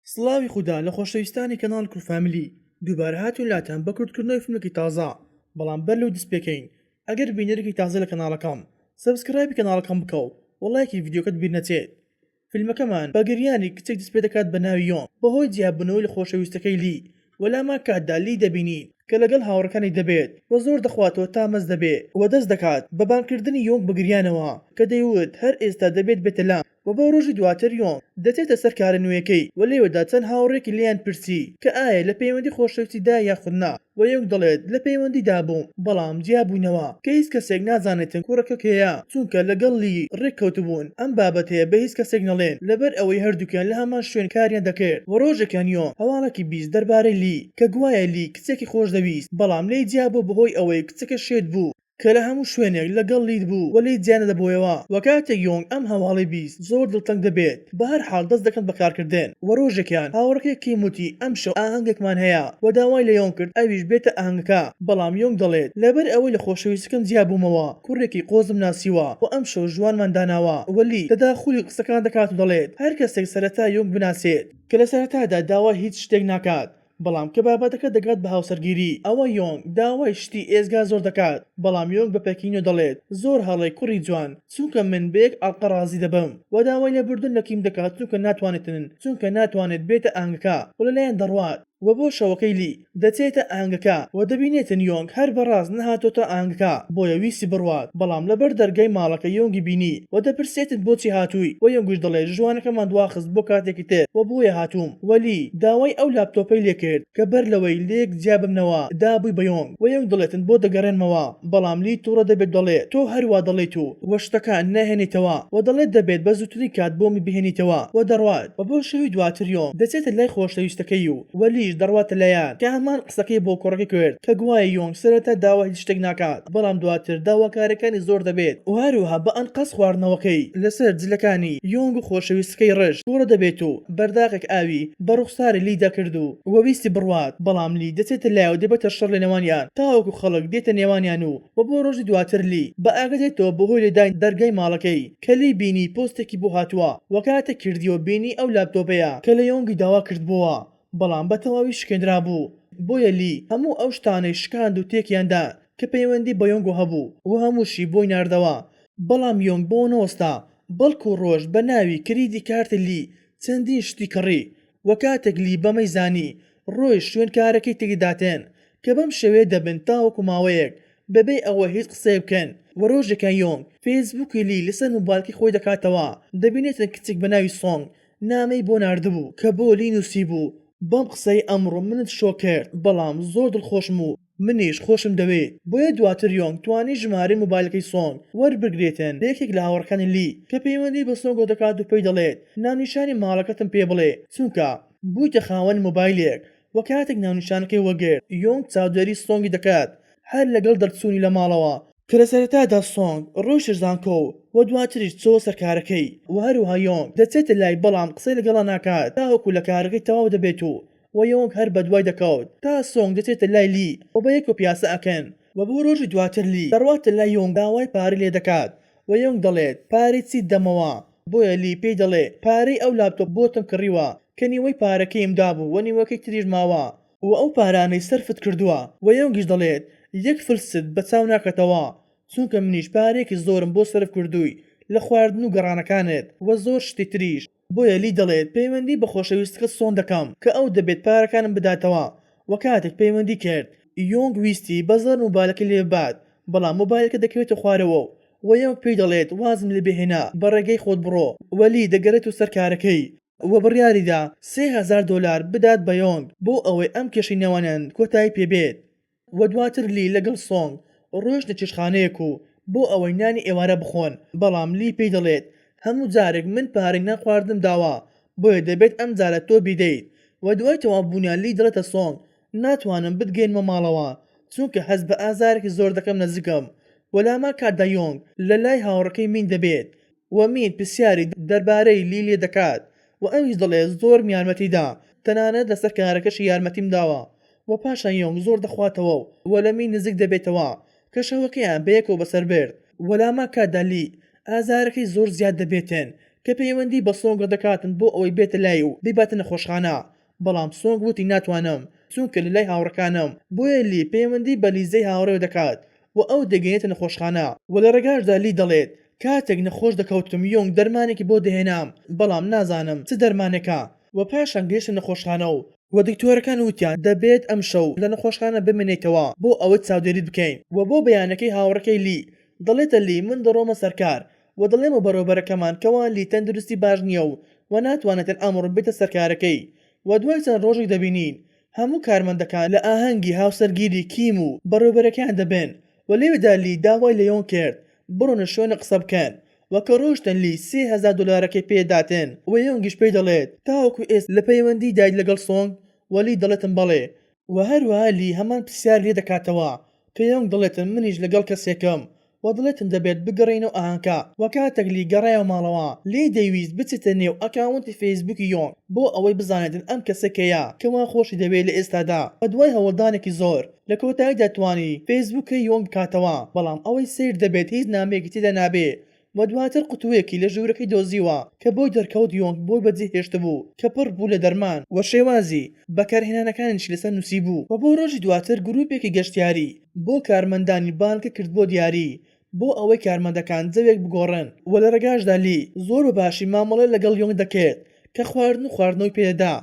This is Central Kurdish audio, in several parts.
سڵاوی خودا لە خۆشەویستانی کەناڵ کورد فاملی دووبارە هاتوین لاتان بە کورتکردنەوەی فیلمێکی تازە بەڵام بەر لەوەی دەست پێکەین ئەگەر بینەرێکی تازە لە کەناڵەکەم subscribe ی کەناڵەکەم بکە و وە ڵایکی ڤیدیۆکەت بیر نەچێت فیلمەکەمان بە گریانی کچێک دەست پێدەکات بە ناوی یۆنگ بەهۆی جیابونەوەی لە خۆشەویستەکەی لی وە لەهەمان کاتدا لی دەبینین کە لەگەڵ هاوڕێکانی دەبێت و زۆر دەخواتەوە تا مەست دەبێ و دەست دەکات بە بانگکردنی یۆنگ بە گریانەوە کە دەیوت هەر ئێستا دەبێت بێتە لام و بۆ ڕۆژی دواتر یۆنگ دەچێتە سەر کارە نوێیەکەی و لێوەدا چەند هاوڕێیەکی لێیان پرسی کە ئایا لە پەیوەندی خۆشەویستی دایە یاخود نا و یۆنگ دەڵێت لە پەیوەندیدا بووم بەڵام جیابووینەوە کە هیچ کەسێک نازانێتن کوڕەکە کێیە چونکە لەگەڵ لی ڕێککەوتبوون ئەم بابەتەیە بە هیچ کەسێک نەڵێن لەبەر ئەوەی هەردووکیان لە هەمان شوێن کاریان دەکرد و ڕۆژێکیان یۆنگ هەواڵێکی 20 دەربارەی لی کە گوایە لی کچێکی خۆشدەویست بەڵام لێی جیابووە بەهۆی ئەوەی کچەکە شێت بوو کە لە هەموو شوێنێک لەگەڵ لی بوو و لێی جیا نەدەبۆیەوە وە کاتێک یۆنگ ئەم هەواڵەی 20 زۆر دڵتەنگ دەبێت بە هەر حاڵ دەست دەکەن بە کارکردن وە ڕۆژێکیان هاوڕێکەی کیم وتی ئەمشەو ئاهەنگێکمان هەیە وە داوای لە یۆنگ کرد ئەویش بێتە ئاهەنگەکە بەڵام یۆنگ دەڵێت لەبەر ئەوەی لە خۆشەویستەکەم جیا بوومەوە کوڕێکی قۆزم ناسیوە وە ئەمشەو ژوانمان داناوە وە لی تەداخولی قسەکان دەکات و دەڵێت هەر کەسێک سەرەتا یۆنگ بناسێت کە لە سەرەتادا داوای هیچ شتێک ناکات بەڵام کە بابەتەکە دەگات بە هاوسەرگیری ئەوە یۆنگ داوای شتی ئێجگار زۆر دەکات بەڵام یۆنگ بە پێکەنینەوە دەڵێت زۆر هەڵەی کوڕی جوان چونکە من بە یەک ئەڵقە ڕازی دەبم وە داوای لێبوردن لە کیم دەکات چونکە ناتوانێتن چونکە ناتوانێت بێتە ئاهەنگەکە وە لەلایان دەڕوات وە بۆ شەوەکەی لی دەچێتە ئاهەنگەکە وە دەبینێتن یۆنگ هەر بەڕاست نەهاتۆتە ئاهەنگەکە بۆیە ویستی بڕوات بەڵام لەبەر دەرگای ماڵەکە یۆنگی بینی وە دەپرسێتن بۆچی هاتووی وە یۆنگیش دەڵێت ژوانەکەمان دواخست بۆ کاتێکی تر وە بۆیە هاتووم وە لی داوای ئەو لاپتۆپەی لێکرد کە بەر لەوەی لێک جیا ببنەوە دابووی بە یۆنگ وە یۆنگ دەڵێتن بۆت دەگەڕێنمەوە بەڵام لی توڕە دەبێت دەڵێت تۆ هەروا دەڵێیت و وە شتەکان ناهێنیتەوە وە دەڵێت دەبێت بە زووترین کات بۆمی بهێنیتەوە وە دەڕوات وە بۆ شەوی دواتر یۆنگ دەچێتە لای خۆشەویستەکەی و وە لیش دەڕواتە لایان کە هەمان قسەکەی بۆ کوڕەکەی کرد کە گوایە یۆنگ سەرەتا داوای هیچ شتێک ناکات بەڵام دواتر داواکاریەکانی زۆر دەبێت و هەروەها بە ئەنقەست خواردنەوەکەی لەسەر جلەکانی یۆنگ و خۆشەویستەکەی ڕشت توڕە دەبێت و بەرداغێک ئاوی بە ڕوخساری لیدا کرد و وە ویستی بڕوات بەڵام لی دەچێتە لای و دەبێتە شەڕ لەنێوانیان تاوەکو خەڵک دێتە نێوانیان و وە بۆ ڕۆژی دواتر لی بە ئاگا دێتەوە بەهۆی لێدانی دەرگای ماڵەکەی کە لی بینی پۆستێکی بۆ هاتووە وە کاتێک کردیەوە بینی ئەو لاپتۆپەیە کە لە یۆنگی داوا کردبۆوە بەڵام بە تەواوی شکێندرابوو بۆیە لی هەموو ئەو شتانەی شکاند و تێکیان دا کە پەیوەندی بە یۆنگۆ هەبوو و هەمووشی بۆی ناردەوە بەڵام یۆنگ بەوە نەوەستا بەڵکو ڕۆشت بە ناوی کریدی کارتی لی چەندین شتی کڕی وە کاتێک لی بەمەی زانی ڕۆیشت شوێن کارەکەی تێکداتێن کە بەم شێوەیە دەبن تاوەکو ماوەیەک بەبێ ئەوەی هیچ قسەیەک بکەن وە ڕۆژێکیان یۆنگ فەیسبووکی لی لەسەر مۆبایلەکەی خۆی دەکاتەوە دەبینێتن کچێک بەناوی سۆنگ نامەی بۆ ناردبوو کە بۆ لی نوسیبوو بەم قسەی ئەمڕۆ منت شۆک کرد بەڵام زۆر دڵخۆشم و منیش خۆشم دەوێیت بۆیە دواتر یۆنگ توانی ژمارەی مۆبایلەکەی سۆنگ وەربگرێتن لە یەکێک لە هاوڕێکانی لی کە پەیوەندی بە سۆنگەوە دەکات و پێی دەڵێت ناونیشانی ماڵەکەتم پێ بڵێ چونکە بوویتە خاوەنی مۆبایلێک وە کاتێک ناونیشانەکەی وەگرت یۆنگ چاودێری سۆنگی دەکات هەر لەگەڵ دەرچوونی لە ماڵەوە کە لە سەرەتادا سۆنگ ڕۆیشتە زانکۆ و دواتریش چۆوە سەر کارەکەی وە هەروەها یۆنگ دەچێتە لای بەڵام قسەی لەگەڵا ناکات تاوەکو لە کارەکەی تەواو دەبێت و وە یۆنگ هەر بەدوای دەکەوت تا سۆنگ دەچێتە لای لی و بەیەکەوە پیاسە ئەکەن وە بۆ ڕۆژی دواتر لی دەڕواتە لای یۆنگ داوای پارەی لێ دەکات وە یۆنگ دەڵێت پارەی چیت دەمەوە بۆیە لی پێی دەڵێ پارەی ئەو لاپتۆپ بۆتم کڕیوە کە نیوەی پارەکەیم دابوو وە نیوەکەی تریش ماوە وە ئەو پارانەی سەرفت کردووە وە یۆنگیش دەڵێت یەک فلست بە چاو ناکەتەوە چونکە منیش پارەیەکی زۆرم بۆ سەرف کردووی لە خواردن و گەڕانەکانت وە زۆر شتی تریش بۆیە لی دەڵێت پەیوەندی بە خۆشەویستەکەت سۆن دەکەم کە ئەو دەبێت پارەکانم بداتەوە وە کاتێک پەیوەندی کرد یۆنگ ویستی بە زەر مۆبایلەکەی لێ ببات بەڵام مۆبایلەکە دەکەوێتە خوارەوە و یۆنگ پێی دەڵێت وازم لێ بهێنە بە ڕێگەی خۆت بڕۆ وە لی دەگەرێتەوە سەر کارەکەی وە بڕیاریدا 3000 دۆلار بدات بە یۆنگ بۆ ئەوەی ئەم کێشەی نێوانیان کۆتایی پێ بێت. وە دواتر لی لەگەڵ سۆنگ ڕۆیشتنە چێشتخانەیەک و بۆ ئەوەی نانی ئێوارە بخۆن بەڵام لی پێی دەڵێت هەموو جارێک من پارەی نان خواردنم داوە بۆیە دەبێت ئەم جارە تۆ بیدەیت وە دوای تەواو بوونیان لی دەڵێتە سۆنگ ناتوانم بتگەیەنمە ماڵەوە چونکە هەست بە ئازارێکی زۆر دەکەم لە زگم وە لەهەمان کاتدا یۆنگ لەلای هاوڕێکەی مین دەبێت وە مین پرسیاری دەربارەی لی لێ دەکات و ئەویش دەڵێت زۆرم یارمەتی دا تەنانەت لەسەر کارەکەشی یارمەتیم داوە وە پاشان یۆنگ زۆر دەخواتەوە و لە مین نزیک دەبێتەوە کە شەوەکەیان بەیەکەوە بەسەر برد وە لەهەمان کاتدا لی ئازارەکەی زۆر زیاد دەبێتن. کە پەیوەندی بە سۆنگ دەکاتن بۆ ئەوەی بێتە لای و بیباتە نەخۆشخانە بەڵام سۆنگ وتی ناتوانم چونکە لەلای هاوڕێکانم بۆیە لی پەیوەندی بە لیزەی هاوڕێوە دەکات و ئەو دەگەیەنێتە نەخۆشخانە و لە ڕێگاشدا لی دەڵێت کاتێک نەخۆش دەکەوتم یۆنگ دەرمانێکی بۆ دەهێنام بەڵام نازانم چ دەرمانێکە و پاشان گەیشتە نەخۆشخانە و و دکتۆرەکان وتیان دەبێت ئەمشەو لە نەخۆشخانە بمێنیتەوە بۆ ئەوەی چاودێریت بکەین و بۆ بەیانەکەی هاوڕێکەی لی دەڵێتە لی من دەڕۆمە سەرکار و دەڵێمە بەڕێوبەرەکەمان کەوا لی تەندروستی باش نییە و و ناتوانێتن ئەمڕۆ بێتە سەرکارەکەی و دوای چەند ڕۆژێک دەبینین هەموو کارمەندەکان لە ئاهەنگی هاوسەرگیری کیم و بەڕێوبەرەکەیان دەبن و لەوێدا لی داوای لە یۆنگ کرد بڕۆنە شوێنێک قسە بکەن و کە ڕۆیشتن لی 3000 دۆلارەکەی پێ داتن و یۆنگیش پێی دەڵێت تاوەکو ئێستا لە پەیوەندی دایت لەگەڵ سۆنگ و لی دەڵێتن بەڵێ و هەروەها لی هەمان پرسیار لێ دەکاتەوە کە یۆنگ دەڵێتن منیش لەگەڵ کەسێکم و دەڵێتن دەبێت بگەڕێینەوە ئاهەنگکە و کاتێک لی گەڕایەوە ماڵەوە لی دەیویست بچێتە نێو ئەکاونتی فەیسبووکی یۆنگ بۆ ئەوەی بزانێتن ئەم کەسە کێیە کەوا خۆشی دەوێت لە ئێستادا و دوای هەوڵدانێکی زۆر لە کۆتاییدا توانی فەیسبووکەی یۆنگ بکاتەوە بەڵام ئەوەی سەیر دەبێت هیچ نامەیەکی تێدا نابێ و دواتر قوتوویەکی لە ژوورەکەی دۆزیوە کە بۆی دەرکەوت یۆنگ بۆی بەجێ هێشتبوو کە پڕ بوو لە دەرمان و شێوازی بەکارهێنانەکانیشی لەسەر نووسیبوو و بۆ ڕۆژی دواتر گرووپێکی گەشتیاری بۆ کارمەندانی بانکە کرد بۆ دیاری بۆ ئەوەی کارمەندەکان جەوێک بگۆڕن و لە ڕێگاشدا لی زۆر بە باشی مامەڵەی لەگەڵ یۆنگ دەکرد کە خواردن و خواردنەوەی پێدەدا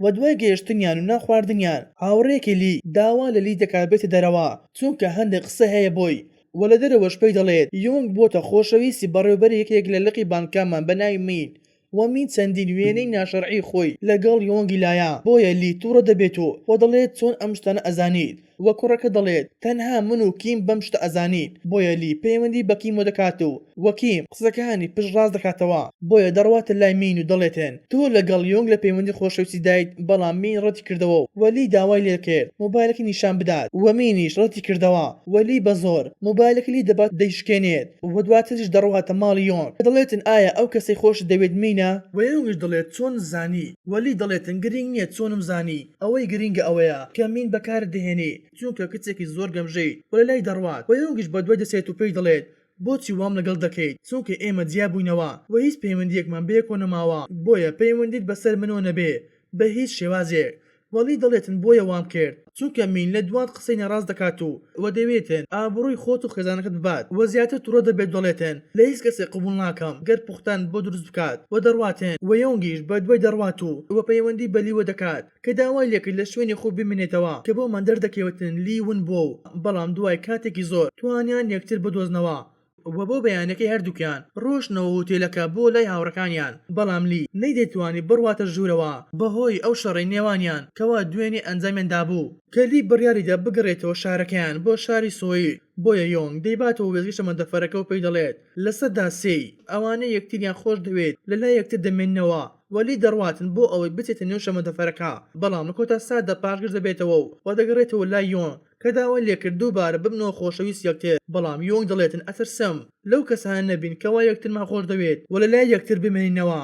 و دوای گەیشتنیان و نانخواردنیان هاوڕێیەکی لی داوا لە لی دەکات بێتە دەرەوە چونکە هەندێک قسە هەیە بۆی و لە دەرەوەش پێی دەڵێت یۆنگ بۆتە خۆشەویستی بەڕێوبەری یەکێک لە لقی بانکەکانمان بە ناوی مین و مین چەندین وێنەی ناشەرعی خۆی لەگەڵ یۆنگی لایە بۆیە لی توڕە دەبێت و و دەڵێت چۆن ئەم شتانە ئەزانیت و کوڕەکە دەڵێت تەنها من و کیم بەم شتە ئەزانین بۆیە لی پەیوەندی بە کیمەوە دەکات و و کیم قسەکانی پشت ڕاست دەکاتەوە بۆیە دەڕواتە لای مین و دەڵێتن تۆ لەگەڵ یۆنگ لە پەیوەندی خۆشەویستی دایت بەڵام مین ڕەتی کردەوە و لی داوای لێکرد مۆبایلەکەی نیشان بدات و مینیش ڕەتی کردەوە و لی بە زۆر مۆبایلەکەی لی دەبات دەیشکێنێت و دواتریش دەڕواتە ماڵی یۆنگ دەڵێتن ئایا ئەو کەسەی خۆشت دەوێت مینە؟ و یۆنگیش دەڵێت چۆن زانی؟ و لی دەڵێتن گرینگ نیە چۆنم زانی ئەوەی گرینگە ئەوەیە کە مین بەکارت دەهێنی چونکە کچێکی زۆر گەمژەیت و لەلای دەڕوات و یۆنگیش بەدوای دەچێت و پێی دەڵێت بۆچی وام لەگەڵ دەکەیت چونکە ئێمە جیا بووینەوە و هیچ پەیوەندیەکمان بەیەکەوە نەماوە بۆیە پەیوەندیت بەسەر منەوە نەبێ بەهیچ شێوازێک وە لی دەڵێتن بۆیە وام کرد چونکە مین لە دوات قسەی ناڕاست دەکات و وە دەیەوێتن ئابڕووی خۆت و خێزانەکەت ببات وە زیاتر توڕە دەبێت دەڵێتن لە هیچ کەسێک قبوڵ ناکەم گەر پوختان بۆ دروست بکات وە دەڕواتن وە یۆنگیش بە دوای دەڕوات و وە پەیوەندی بە لیوە دەکات کە داوای لێکرد لە شوێنی خۆی بمێنێتەوە کە بۆمان دەردەکەوێتن لی ون بووە و بەڵام دوای کاتێکی زۆر توانیان یەکتر بدۆزنەوە و بۆ بەیانەکەی هەردووکیان ڕۆشتنەوە هوتێلەکە بۆ لای هاوڕێکانیان بەڵام لی نەیدەتوانی بڕواتە ژوورەوە بەهۆی ئەو شەڕەی نێوانیان کەوا دوێنێ ئەنجامیان دابوو. کە لی بڕیاریدا بگەڕێتەوە شارەکەیان بۆ شاری سۆیل بۆیە یۆنگ دەیباتەوە وێستگەی شەمەندەفەرەکە و پێی دەڵێت 3% ئەوانەی یەکتریان خۆش دەوێت لەلای یەکتر دەمێننەوە و لی دەڕواتن بۆ ئەوەی بچێتە نێو شەمەندەفەرەکە بەڵام لە کۆتا ساتدا پاشگەز دەبێتەوە و دەگەڕێتەوە لای یۆنگ کە داوای لێکرد دووبارە ببنەوە خۆشەویست یەکتر، بەڵام یۆنگ دەڵێتن ئەترسم لەو کەسانە نەبین کەوا یەکترمان خۆشدەوێت و لەلای یەکتر بمێنینەوە،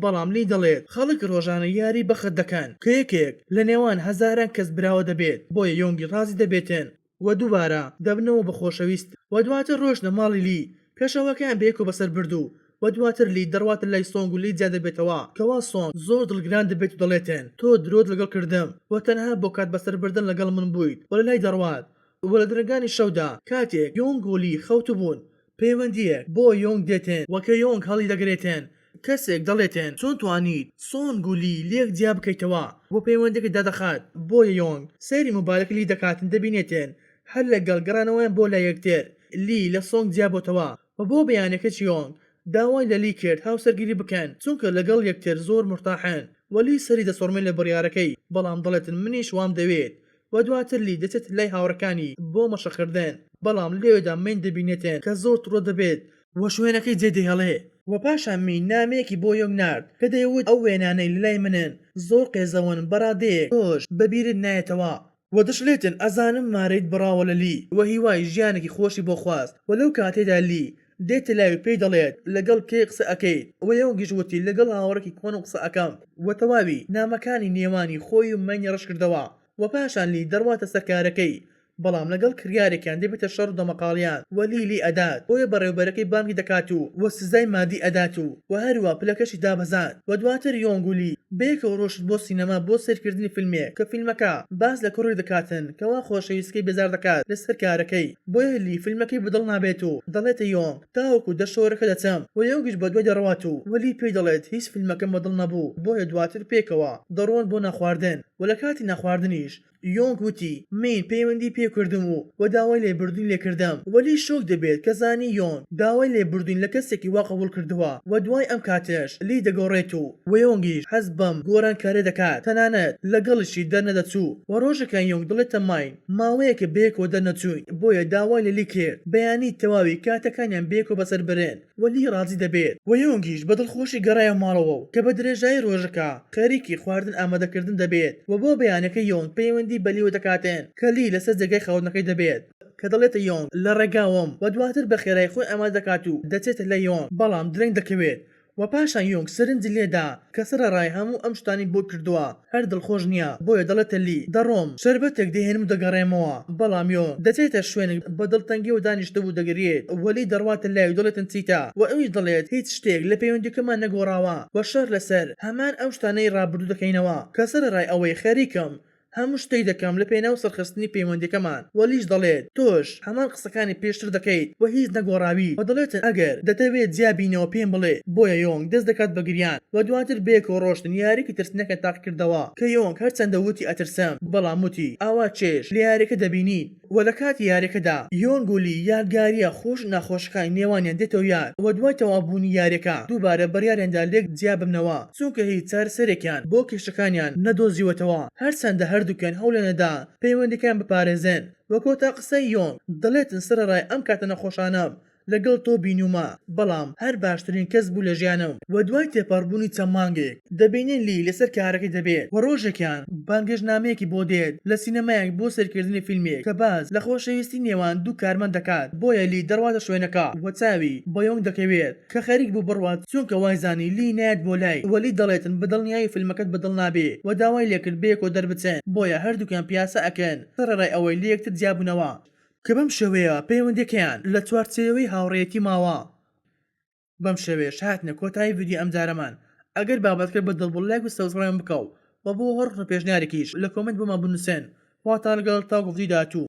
بەڵام لی دەڵێت خەڵک ڕۆژانە یاری بەخت دەکەن کە یەکێک لە نێوان هەزاران کەس براوە دەبێت، بۆیە یۆنگی ڕازی دەبێتن و دووبارە دەبنەوە بە خۆشەویست و دواتر ڕۆیشتنە ماڵی لی کە شەوەکەیان بەیەکەوە بەسەر برد و و دواتر لی دەڕواتە لای سۆنگ و لێی جیا دەبێتەوە کەوا سۆنگ زۆر دڵگران دەبێت و دەڵێتن تۆ درۆت لەگەڵ کردم و تەنها بۆ کات بەسەر بردن لەگەڵ من بوویت و لەلای دەڕوات و لە درەنگانی شەودا کاتێک یۆنگ و لی خەوتبوون پەیوەندیەک بۆ یۆنگ دێتن و کە یۆنگ هەڵی دەگرێتن کەسێک دەڵێتن چۆن توانیت سۆنگ و لی لێک جیا بکەیتەوە و پەیوەندیەکە دادەخات بۆیە یۆنگ سەیری مۆبایلەکەی لی دەکاتن دەبینێتن هەر لەگەڵ گەڕانەوەیان بۆ لای یەکتر لی لە سۆنگ جیا بۆتەوە و بۆ بەیانەکەی یۆنگ داوای لە لی کرد هاوسەرگیری بکەن چونکە لەگەڵ یەکتر زۆر مورتاحن و لی سەری دەسوڕمێ لە بڕیارەکەی بەڵام دەڵێتن منیش وام دەوێت و دواتر لی دەچێتە لای هاوڕێکانی بۆ مەشقکردن بەڵام لەوێدا مین دەبینێتن کە زۆر توڕە دەبێت و شوێنەکەی جێدەهێڵێ. و پاشان مین نامەیەکی بۆ یۆنگ نارد کە دەیوت ئەو وێنانەی لەلای منن زۆر قێزەونن بەڕادەیەک تۆش بەبیرت نایەتەوە. و دەشڵێتن ئەزانم مارەیت بڕاوە لە لی و هیوای ژیانێکی خۆشی بۆ خواست و لەو کاتەیدا لی دێتە لای و پێی دەڵێت لەگەڵ کێ قسە ئەکەیت و یۆنگیش وتی لەگەڵ هاوڕێکی کۆنم قسە ئەکەم و تەواوی نامەکانی نێوانی خۆی و مینی ڕەش کردەوە و پاشان لی دەڕواتە سەر کارەکەی. بەڵام لەگەڵ کڕیارێکیان دەبێتە شەڕ و دەمەقاڵیان و لی لێی ئەدات بۆیە بەڕێوبەرەکەی بانگی دەکات و و سزای مادی ئەدات و و هەروا پلەکەشی دابەزاند و دواتر یۆنگ و لی بەیەکەوە ڕۆشت بۆ سینەما بۆ سەیرکردنی فیلمێک کە فیلمەکە باس لە کوڕێک دەکاتن کەوا خۆشەویستەکەی بێزار دەکات لەسەر کارەکەی بۆیە لی فیلمەکەی بەدڵ نابێت و دەڵێتە یۆنگ تاوەکو دەشۆرەکە دەچم و یۆنگیش بەدوای دەڕوات و و لی پێی دەڵێت هیچ فیلمەکەم بەدڵ نەبوو بۆیە دواتر پێکەوە دەڕۆن بۆ نانخواردن و لەکاتی نانخواردنیش یۆنگ وتی، مین پەیوەندی پێکردم و و داوای لێبوردنی لێکردم. وە لی شۆک دەبێت کە زانی یۆنگ داوای لێبوردن لە کەسێکی وا قبوڵ کردووە و دوای ئەم کاتەش لی دەگۆڕێت و و یۆنگیش حەز بەم گۆرانکاریە دەکات تەنانەت لەگەڵیشی دەرنەدەچوو و ڕۆژێکیان یۆنگ دەڵێتە مین ماوەیەکە بەیەکەوە دەرنەچووین بۆیە داوای لە لی کرد بەیانی تەواوی کاتەکانیان بەیەکەوە بەسەر برن. و لی ڕازی دەبێت و یۆنگیش بە دڵخۆشی گەڕایەوە ماڵەوە و کە بە درێژایی ڕۆژەکە خەریکی خواردن ئامادەکردن دەبێت و بۆ بەیانەکەی یۆنگ پەیوەندی بە لیوە دەکاتن کە لی لەسەر جێگای خەوتنەکەی دەبێت کە دەڵێتە یۆنگ لە ڕێگاوەم و دواتر بە خێرایی خۆی ئامادە دەکات و دەچێتە لای یۆنگ بەڵام درەنگ دەکەوێت و پاشان یۆنگ سەرنجی لێدا کە سەرەڕای هەموو ئەم شتانەی بۆ کردووە هەر دڵخۆش نییە بۆیە دەڵێتە لی دەڕۆم شەربەتێک دەهێنم و دەگەڕێمەوە بەڵام یۆنگ دەچێتە شوێنێک بە دڵتەنگیەوە دانیشتبوو دەگریێت و لی دەڕواتە لای و دەڵێتن چیتە و ئەویش دەڵێت هیچ شتێک لە پەیوەندیەکەمان نەگۆڕاوە و شەڕ لەسەر هەمان ئەو شتانەی ڕابردوو دەکەینەوە کە سەرەڕای ئەوەی خەریکم هەموو شتێک دەکەم لە پێناو سەرخستنی پەیوەندیەکەمان و لیش دەڵێت تۆش هەمان قسەکانی پێشتر دەکەیت و هیچ نەگۆڕاویت و دەڵێتن ئەگەر دەتەوێت جیا بینەوە پێم بڵێ بۆیە یۆنگ دەست دەکات بە گریان و دواتر بەیەکەوە ڕۆشتن یاریەکی ترسناکیان تاقیکردەوە کە یۆنگ هەرچەندە وتی ئەترسم بەڵام وتی ئاوا چێژ لە یاریەکە دەبینیت و لە کاتی یاریەکەدا یۆنگ و لی یادگاریە خۆش و ناخۆشەکانی نێوانیان دێتەوە یاد و دوای تەواو بوونی یاریەکە دووبارە بڕیاریاندا لێک جیا ببنەوە چونکە هیچ چارەسەرێکیان بۆ کێشەکانیان نەدۆزیوەتەوە هەرچەندە هەردووکیان هەوڵیان دەدا پەیوەندیەکەیان بپارێزن و کۆتا قسەی یۆنگ دەڵێتن سەرەڕای ئەم کاتە نەخۆشانەم لەگەڵ تۆ بینیومە بەڵام هەر باشترین کەس بوو لە ژیانم و دوای تێپەڕبوونی چەند مانگێک دەبینین لی لەسەر کارەکەی دەبێت و ڕۆژێکیان بانگهێشتنامەیەکی بۆ دێت لە سینەمایەک بۆ سەیرکردنی فیلمێک کە باس لە خۆشەویستی نێوان دوو کارمەند دەکات بۆیە لی دەڕواتە شوێنەکە و چاوی بە یۆنگ دەکەوێت کە خەریک بوو بڕوات چونکە وایزانی لی نایەت بۆ لای و لی دەڵێتن بە دڵنیایی فیلمەکەت بەدڵ نابێ و داوای لێکرد بەیەکەوە دەربچن بۆیە هەردووکیان پیاسە ئەکەن سەرەڕای ئەوەی لەیەکتر جیابوونەوە. کە بەم شێوەیە پەیوەندیەکەیان لە چوارچێوەی هاوڕێیەتی ماوە. بەم شێوەیەش هاتینە کۆتایی ڤیدیۆی ئەمجارەمان ئەگەر بابەتەکەت بە دڵ بوو لایک و subscribe م بکە و بۆ هەر ڕەخنە و پێشنیارێکیش لە comment بۆمان بنوسێن خواتان لەگەڵ تاوەکو ڤیدیۆی داهاتوو.